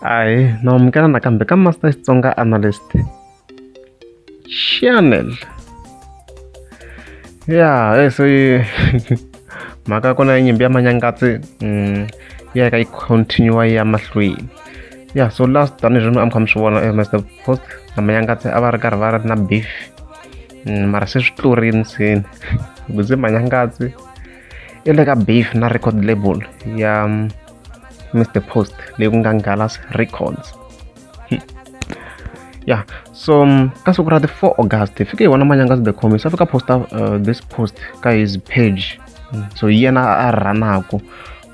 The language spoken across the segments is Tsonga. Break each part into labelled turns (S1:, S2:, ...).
S1: Ahee na amukela nakambe ka Master Xitsonga Analyst Channel. Ya se mhaka ya kona ya nyimpi ya Manyangatsi ya ka yi continue yi ya mahlweni. Ya so last tanihileswi a mi kha mi swi vona Mister Post na Manyangatsi a va ri karhi va ri na beef mara se swi tlurini se ku ze Manyangatsi i le ka beef na record label ya Mr Post leyi ku nga Ngalas Records. Yeah, so ka siku ra ti 4 August hi fike hi vona Manyangatsi the Comics a fika posta this post ka his page. So hi yena a rhanaku,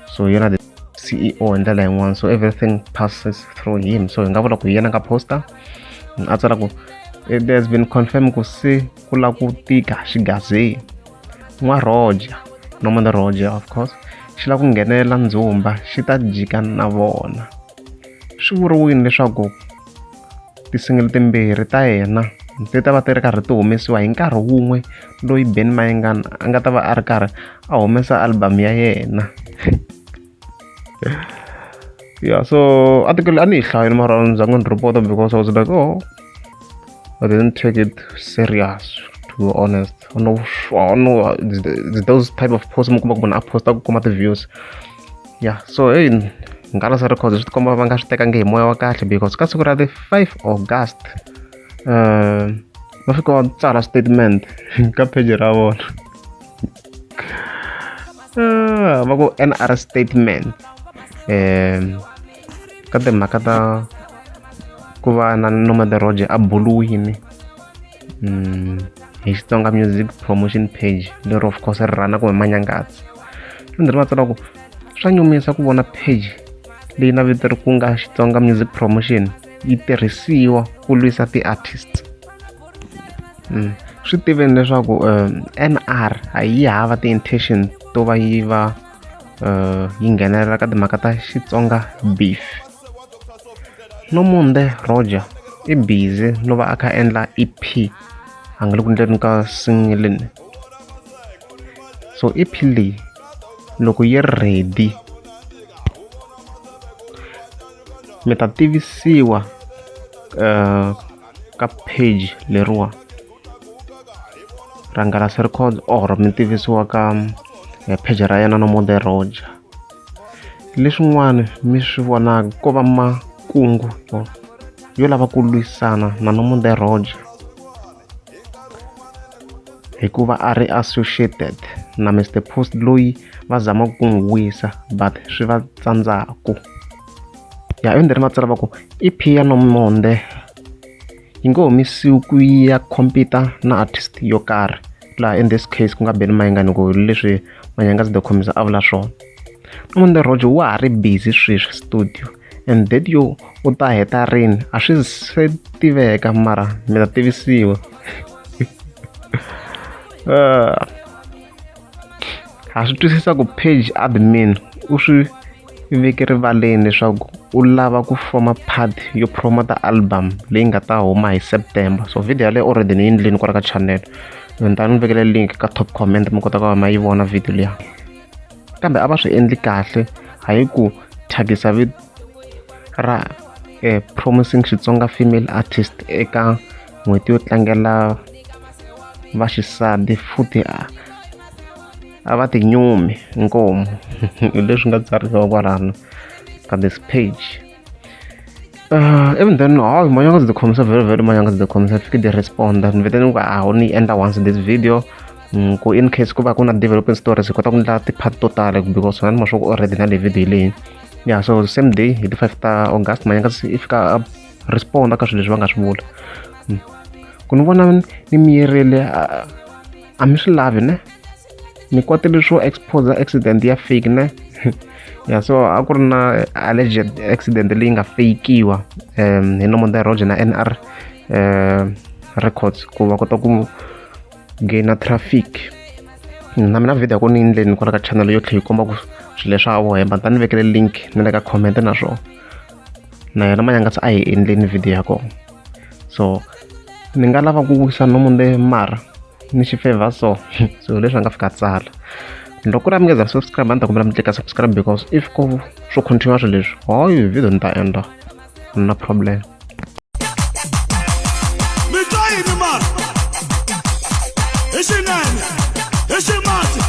S1: so yena the CEO hi ndlela yin'wana, so everything passes through him. So hi nga vula ku hi yena nga posta a tsala ku it has been confirmed ku se ku lava ku tika xigazeni n'wa Roger Norman Roger of course xi lava ku nghenelela ndzumba xi ta jika na vona. Swi vuriwile leswaku ti-single timbirhi ta yena ti ta va ti ri karhi ti humesiwa hi nkarhi wun'we loyi Benny Mayengani a nga ta va a ri karhi a humesa album ya yena. Yeah, so article a ni yi hlayile mara ni zangi ni report because I was like, oh, I didn't take it serious, to be honest. No, no, it's those type of posts mi kuma ku munhu a posta ku kuma ti-views. Yeah, so hey, Ngalas Records swi tikomba va nga swi tekangi hi moya wa kahle because ka siku ra ti 5 August va fika va tsala statement ka page ra vona. Va ku NR statement ka timhaka ta ku va na Nomada Roger a buluwini hi Xitsonga Music Promotion page lero of course ri rhana kumbe Manyangatsi. Endzeni va tsala ku swa nyumisa ku vona page leyi na vito ri ku nga Xitsonga Music Promotion yi tirhisiwa ku lwisa ti-artists. Swi tiveni leswaku NR a yi hava ti-intention to va yi va yi nghenelela ka timhaka ta Xitsonga beef. Nomonde Roger i busy no va a kha a endla EP a nga le ku endleni ka single. So EP leyi loko yi ri ready mi ta tivisiwa ka page leriwa ra Ngalas Records or mi tivisiwa ka page ra yena Nomonde Roger. Leswin'wana mi swi vonaka ko va makungu yo lava ku lwisana na Nomonde Roger hikuva a ri associated na Mr Post loyi va zamaka ku n'wi wisa but swi va tsandzaku. Ya endzeni va tsala va ku EP ya Nomonde yi nge humesiwi ku ya compete na artist yo karhi laha in this case ku nga Benny Mayengani ku leswi Manyangatsi the Comics a vula swona. Nomonde Roger wa ha ri busy sweswi studio and date yo u ta heta rini a swi se tiveka mara mi ta tivisiwa. Ha swi twisisa ku page admin u swi veke rivaleni leswaku u lava ku foma part yo promota album leyi nga ta huma hi September. So video yaleyo already ni yi endlini kwala ka channel, ni ta ni vekela link ka top comment mi kota ku va ma yi vona video liya. Kambe a va swi endli kahle hayi ku thyakisa vito ra promising Xitsonga female artist eka n'hweti yo tlangela vaxisati futhi a va tinyumi inkomu hi leswi nga tsariwa kwalano ka this page. Even then hayi Manyangatsi the Comics very very Manyangatsi the Comics fike di responda ni vete ni ku a ni endla once this video ku in case ku va ku na developing stories hi kota ku endla ti-part to tala because na ni ma swa ku already na le video leyi. Yeah, so same day hi ti 5 ta August Manyangatsi i fika a responda ka swilo leswi va nga swi vula. Ku ni vona ni miyerile a mi swi lavi ne ni kwatile swo expose accident ya fake ne. Yeah, so a ku ri na alleged accident leyi nga fakiwa hi Nomonde Roger na NR Records ku va kota ku gain traffic. Na mina video ya kona ni yi endleni kwala ka channel yo tlhela yi komba ku swilo leswi a vo hemba, ni ta ni vekele link ni le ka comment na swona. Na yena Manyangatsi a hi endleni video ya kona. So ni nga lava ku wisa Nomonde mara ni xi favor so so leswi a nga fika tsala. Loko ku ri a mi nge za subscribe a ni ta kombela mi tlika subscribe because if ko swo continue swilo leswi hayi video ni ta endla. Na problem.
S2: Mi twa yini mara? Hi xinene, hi ximatsi.